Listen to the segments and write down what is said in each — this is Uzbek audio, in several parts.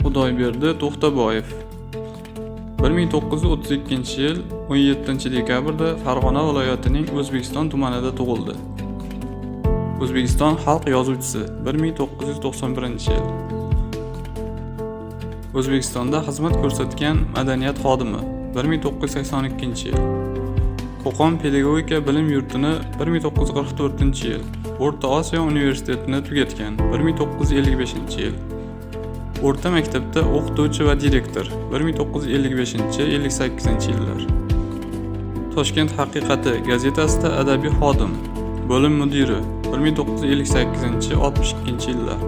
Xudoyberdi To'xtaboyev 1932-yil 17 dekabrda Farg'ona viloyatining O'zbekiston tumanida tug'ildi. O'zbekiston xalq yozuvchisi, 1991-yil. O'zbekistonda xizmat ko'rsatgan madaniyat xodimi, 1982-yil. Qo'qon pedagogika bilim yurtini 1944-yil, O'rta Osiyo universitetini tugatgan, 1955-yil. O'rta maktabda o'qituvchi va direktor, 1955-58 yillar. Toshkent haqiqati gazetasida adabiy xodim, bo'lim mudiri, 1958-62 yillar.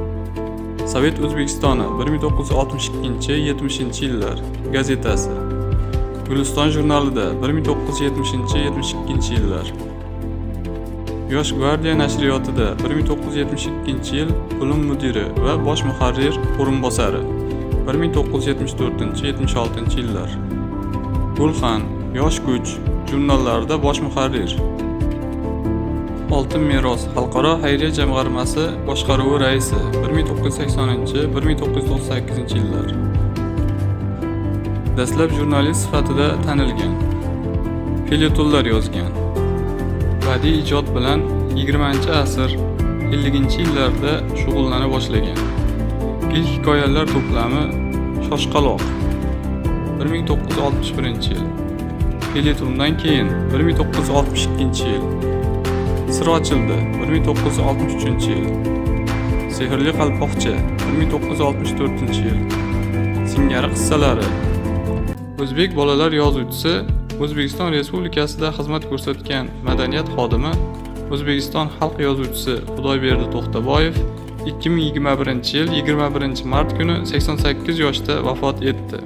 Sovet O'zbekistoni 1962-70 yillar gazetasi. Guliston jurnalida 1970-72 yillar. Yosh gvardiya nashriyotida 1972-yil bo'lim mudiri va bosh muharrir o'rinbosari, 1974-76 yillar. Gulxan, Yosh kuch jurnallarida bosh muharrir. Oltin meros xalqaro xayriya jamg'armasi boshqaruvi raisi, 1980-1998 yillar. Dastlab jurnalist sifatida tanilgan. Felyetonlar yozgan. Badiiy ijod bilan 20-asr 50-yillarda shug'ullana boshlagan. Ilk hikoyalar to'plami Shoshqaloq, 1961-yil. Felyetondan keyin, 1962-yil. Sir ochildi, 1963-yil. Sehrli qalpoqcha, 1964-yil. Singari qissalari. O'zbek bolalar yozuvchisi, O'zbekiston Respublikasida xizmat ko'rsatgan madaniyat xodimi, O'zbekiston xalq yozuvchisi Xudoyberdi To'xtaboyev 2021-yil 21 mart kuni 88 yoshda vafot etdi.